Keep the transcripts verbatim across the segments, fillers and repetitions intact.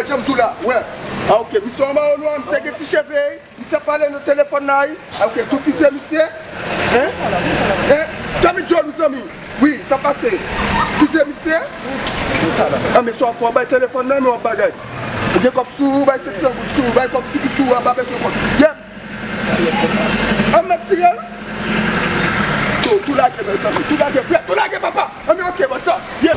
Jan m di w la, wè. A, oke, misye anba yo nwa, misye gen ti cheve, misye pale nan telefòn la, wi. A, oke, tou fize misye. Hein? Hein? Kami djòl ou zanmi. Wi, sa pase. Fize misye. A, men sa w ap fè, w bay telefòn nan, men w ap bagay. Ou gen kòb sou ou, bay senk san goud sou ou, bay kòb ti sou ou, a pa bezwen kòb. Yeah. An mèt tire l. Tou, tou lage, mezanmi. Tou lage, frè. Tou lage, papa. An men, oke, bon, sa. Yeah.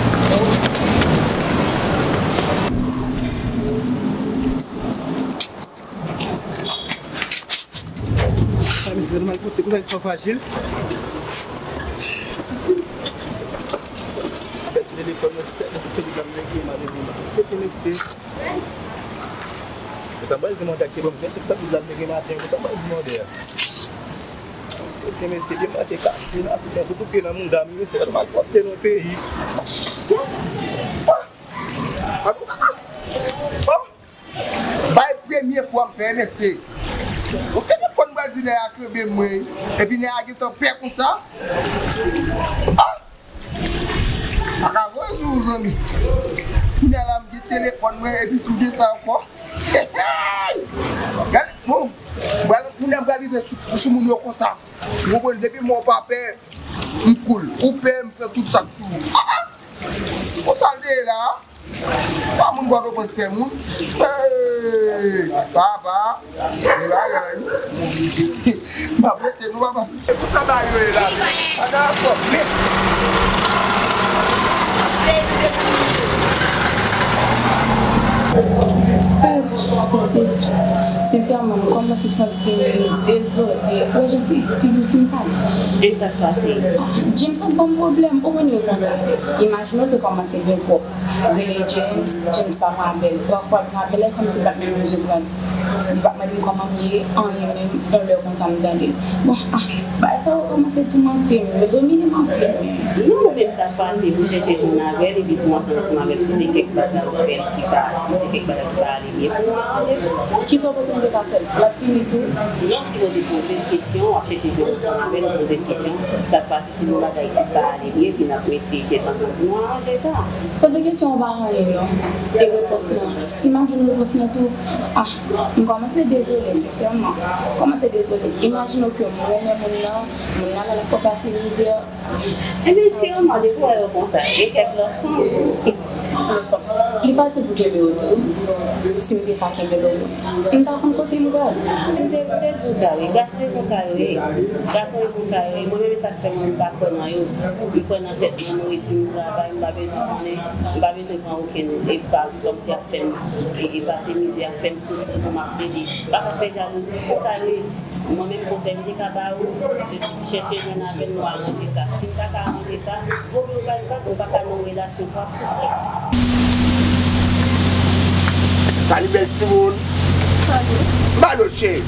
Sa, mesye, nou mal pote, pou sa, li san frajil. Pèdi telefòn nan, se, se, se li k ap leve, m ap leve, m ap leve, mesye. Sa m pral di mande a ki ban m vennsenk san goud la m te gen maten, sa m pral di mande a. Oke, mesye, byen mwen te kase nan Afrik, men pou tou pye nan mouda m, mesye, gade malpwòpte nan peyi. Ah! Ah! Oh! Bay premye fwa m fè, mesye. Oke, telefòn m pral di nèg a kenbe mwen, epi nèg a gentan pè konsa. Ah! Pa ka voye sou ou, zanmi. Kounye a la, m gen telefòn mwen, epi si m gen sa ankò. Gade, bon, m pral, kounye a m pral rive sou, sou moun yo konsa. Ou konprann, depi mwen w pa pè, m cool. Ou pè, m pran tout sa k sou ou. Ah, ah! Konsa l te ye la. Pa moun Pòtoprens pè moun. Hey, papa, men bagay. M ap rete nou, papa. E pou sa bagay yo ye la, men. Ann anfòm, men. Ouf, pitit. Sensèman, m kòmanse santi m dezole. Wè jan fi, figi m fin pale. E sa k pase? James ap ban m pwoblèm. Ou konn yo konsa. Imajine w te kòmanse byen pwòp. Rele James, James pa pran apèl. Pafwa l pran apèl la, e kòmsi l pa t menm bezwen pran l. Li pa t mande m kòman m ye, anyen menm, yon lè konsa m tande l. Bon, ah, bagay sa yo kòmanse toumante m, yo domine m anpil menm. Non, mwen menm sa k pase, pou chèche jwenn avè l, epi pou antann ansanm avè l, si se kèk bagay ou fè l ki pa, si se kèk bagay ki pa ale byen, pou nou aranje sa. Kisa w panse m te ka fè l? L ap pini tou? Non, si w te poze l kesyon, w ap chèche jwenn ansanm avè l, ou poze l kesyon, sa k pase? Si gen bagay ki pa ale byen, epi n ap mete tèt ansanm pou nou aranje sa. Poze kesyon an pa anyen non. E repons lan, si m ap jwenn repons lan tou, ah, m kòmanse dezole, sensèman. M kòmanse dezole. Imajine w ke m renmen moun nan, moun nan la, l ap fè w pase mizè. Ebyen, sirman, depi w wè yo konsa, e kèk lòt fanm. Lòt fanm. Li fasil pou kenbe yo tou. Si m te ka kenbe l omwen. M ta konn kote m pral. M te, m te di w sa, wi. Gason yo konsa yo ye. Gason yo konsa yo ye. Mwen menm, e sa k fè mwen, m pa kwè nan yo. M kwè nan tèt mwen, m redi, m travay, m pa bezwen konnen, m pa bezwen pran okenn epav kòmsi ap fè m, e, e pase mizè, ap fè m soufri pou m ap plede. Pa ka fè jalouzi, konsa yo ye. Mwen menm, konsèy m te ka ba ou, se chèche jwenn avè l, nou aranje sa. Si m pa ka aranje sa, vo mye ou pa, ou pa ka nan yon relasyon pou ap soufri. Salut, belle timoun. Salut. Maloche.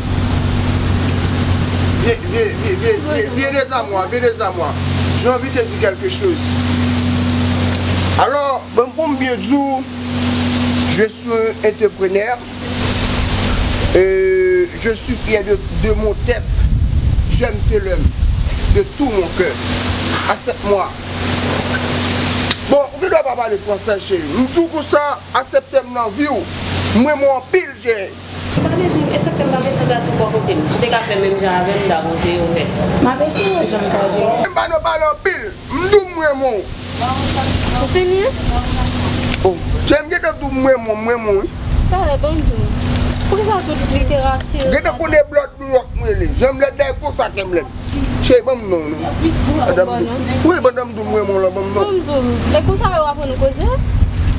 Viens, viens, viens, viens, viens, viens à moi, viens à moi. J'ai envie de dire quelque chose. Alors, bon, pour bien dire, je suis un entrepreneur. Euh, je suis fier de, de mon tête. J'aime te l'aime de tout mon cœur. Accepte-moi. Bon, ou gen dwa pa pale fransè, cheri. M di w konsa, aksepte m nan vi w. M renmen w anpil, cheri. M pa bezwen, eksepte m pa bezwen gason bò kote m. Si w te ka fè menm jan avè m, m ta konseye w fè. M ap eseye wè jan m ka jere sa. M pa nan pale anpil. M di w m renmen w. Ou fini? Oh, cheri, m gentan di w m renmen w, m renmen w, wi. Talè, ban m di w. Poukisa tout literati? Gentan konnen blòd Nouyòk m rele. Jan m lèd la, e konsa kè m lèd. Cheri, ban m non, non. Pandan m di, wi, pandan m di w m renmen w la, ban m non. Ban m di w, e konsa yo aprann ou koze?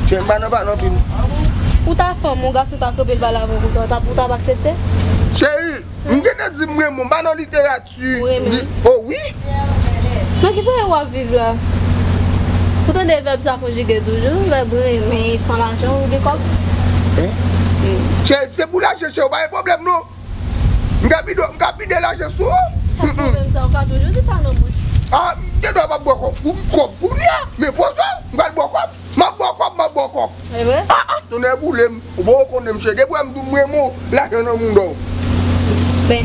Cheri, m pa nan pale anpil. Ou ta fanm, yon gason ta kanpe l pale avè w konsa, ou ta, ou t ap aksepte? Cheri, m gentan di m renmen w, m pa nan literati. Ou renmen? Oh wi. Nan ki peyi w ap viv la? Ou tande vèb sa konjige toujou, vèb renmen, san lajan, ou gen kòb? Hein? Cheri, se pou lajan, cheri, ou pa gen pwoblèm non. M ka pide, m ka pide lajan sou ou. Sa pwoblèm sa, ou ka toujou di sa nan bouch. Ah, m gen dwa pa bwè kòb pou, kòb pou m ya, men poze w, m pral bwè kòb. M ap bwè kòb, m ap bwè kòb. E vre? Ah, ah, tonnè boule m. Ou poko konnen m cheri. Depi w wè m di w m renmen w, lajan nan mouda w. Ben,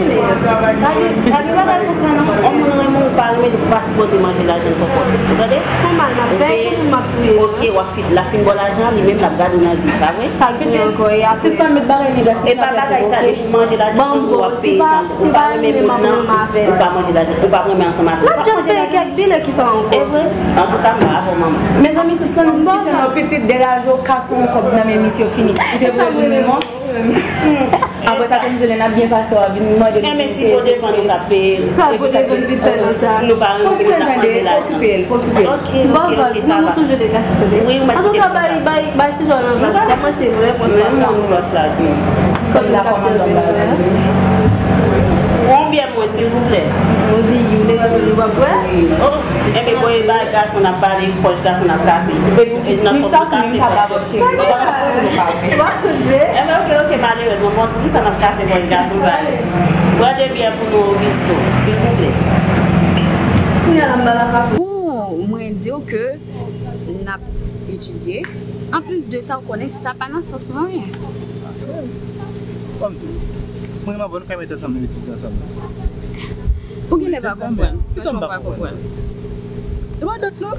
Vini. Pa gen pa gen bagay konsa non. Yon moun renmen ou pa renmen, ou pa sipoze manje lajan kòkòt. Ou tande? Fè mal, m ap fè pou moun m ap touye. Ok, w ap fin, l ap fin ba w lajan, li menm l ap gade w nan zye, pa vre? Sa k gen ankò, e apre? Sispann met bagay negatif nan tèt ou, ok? E pa bagay sa, depi w manje lajan fanmi w ap peye fanmi w. Ou pa renmen moun nan, ou pa manje lajan, ou pa renmen ansanm avè l, ou pa manje lajan. L ap just peye kèk bil e kisa ankò? E vre? Antouka, m pa avè w, manman. Mezanmi, sispann diskisyon yo, pitit degaje w, kase yon kòb nan men misye, fini. Ou te vle vin renmen w? Apre sa, kòm se lè n ap byen pase, w ap vin mande nou. Enben, ti po devan nou k ap peye l. Sa po devan vin fè nan sa? Nou pa renmen pou n ap mande lajan. Ok, ok, ok, sa va. Wi, ou mèt kite l konsa. Bay, bay, bay, si jò nan vag. Kòmanse vre, konsa. Mwen, mwen, sòf la, di. Kòm la kòmanse vre. Konbyen mwen, silvouplè? Ou di, ou te di, ou pa prè? Oh, enben, bon, e ba gason n ap pale, pòch gason n ap kase. E n ap kòmanse kase pòch. Enben, ok, ok, malerezman, bon, poukisa n ap kase pòch gason sa yo? Pran de byè pou nou, Augusto, silvouplè. Bon, mwen di w ke n ap etidye. Anplis de sa, w konnen sa pa nan sans mwen. Kòmsi, mwen renmen avè w, nou ka mete ansanm, nou etidye ansanm. Ou genlè pa konprann. Franchman, ou pa konprann. E pa dat non.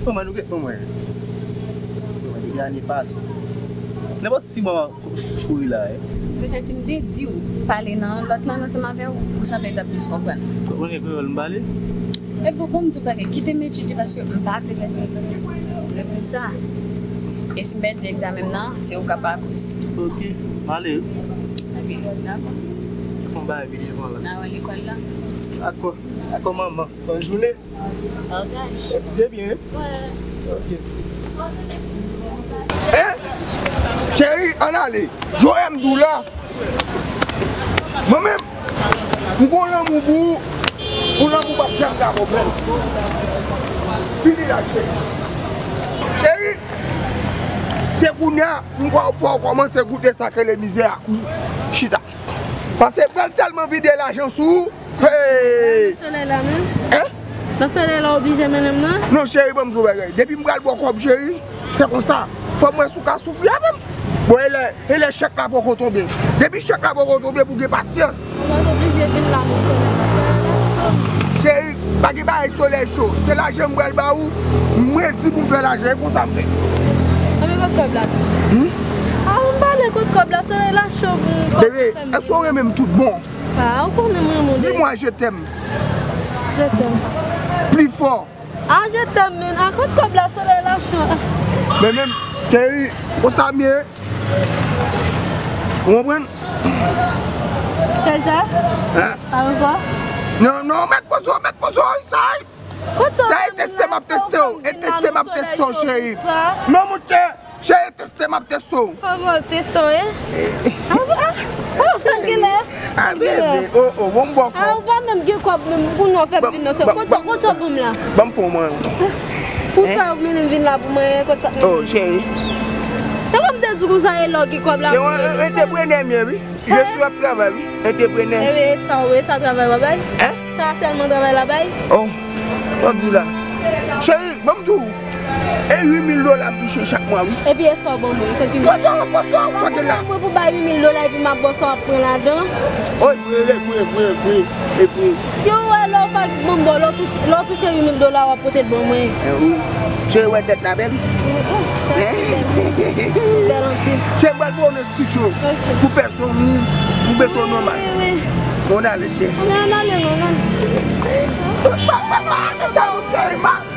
Bon, mwen, nou gen, bon, mwen. Bon, mwen, depi ane pase. Nenpòt sis mwa, kouri la, wi. Petèt si m te di w pale nan yon lòt lang ansanm avè w, ou sanble t ap plis konprann. Ou konnen kreyòl m pale? E bon, bon, m di w bagay, kite m etidye paske m pa vle pèdi repons sa. E si m pèdi egzamen m nan, se ou k ap akoz. Ok, m ale wi. Ebyen, dakò. Fè yon bagay pi devan la. N a wè lekòl la. Dakò, dakò manman. Bòn jounen. Ok. Etidye byen wi. Wè. Ok. Eh! Cheri, ann ale. Joel m di w la. Mwen menm, m gon lanmou pou ou, yon lanmou p ap janm ka konprann. Fini la, cheri. Cheri, se kounye a, m kwè w fè w kòmanse goute sa k rele mizè ak ou chita. Paske pral tèlman vide lajan sou ou. Hey! Nan solèy la menm? Hein? Nan solèy la oblije mennen m nan? Non, cheri, ban m di w bagay. Depi m pral ba w kòb, cheri, se konsa. Fò m wè si w ka soufri avè m. Bon, e lè, e lè chèk la poko tonbe. Depi chèk la poko tonbe, pou gen pasyans. Ou pa t oblije vin la nan solèy la. Solèy la cho. Cheri, pa gen bagay solèy cho. Se lajan m pral ba ou. Mwen di pou m fè lajan, e konsa m fè. Anben, kot kòb la? Hmm? A, ou m pale, kot kòb la? Solèy la cho, kòb la fè m. Bebe, èske w renmen m tout bon? Ah, ou konnen mwen renmen w. Dis-moi je t'aime. Je t'aime. Pli fò. Ah, je t'aime, men. Ah, kot kòb la, solèy la cho. Men menm, cheri, konsa m ye. Ou konprann? Sèl sa? Hein? Pa ankò? Non, non, mèt poze w, mèt poze w, sa. Sa e teste m ap teste w. E teste m ap teste w, cheri. Non, monchè. Cheri, teste m ap teste w. Kòman teste w, eh? Ah, ah, oh, se kilè? Ah, bebe, oh, oh, bon, bon, ah, ou pa menm gen kòb menm pou nou fè vin nan sa. Kote, kote kòb mwen la? Ban m pou mwen. Pou sa, ou mennen m vin la pou mwen, kote sa? Oh, cheri. Nan kòm te di konsa, e lò gen kòb la. Se yon antreprenè m ye, wi. Je suis ap travay, wi. Antreprenè. Ebyen, e sa, wi, sa travay w ap bay? Hein? Sa sèlman travay la bay? Oh, w ap di la. Cheri, ban m di w. E uit mil dola m touche chak mwa, wi. Epi e sa w ban mwen, kontinye. Pran sa, pran sa, sa gen la. Mwen pou bay uit mil dola epi m ap ba w sa w ap pran ladan. Oh, e vre, e vre, e vre, e vre, e vre. Yo, wè, lè w pa ban m ba w, lè w touche, lè w touche uit mil dola, w ap pote l ban mwen. Eh, wi. Cheri, wè tèt la bèl. Hein? Bèl anpil. Cheri, m pral voye w nan estidyo pou fè son nou, pou mete w nòmal. Wi, wi. Ann ale, cheri. Ann ale, ann ale. Pa, pa, pa, pa, sa nou tèlman.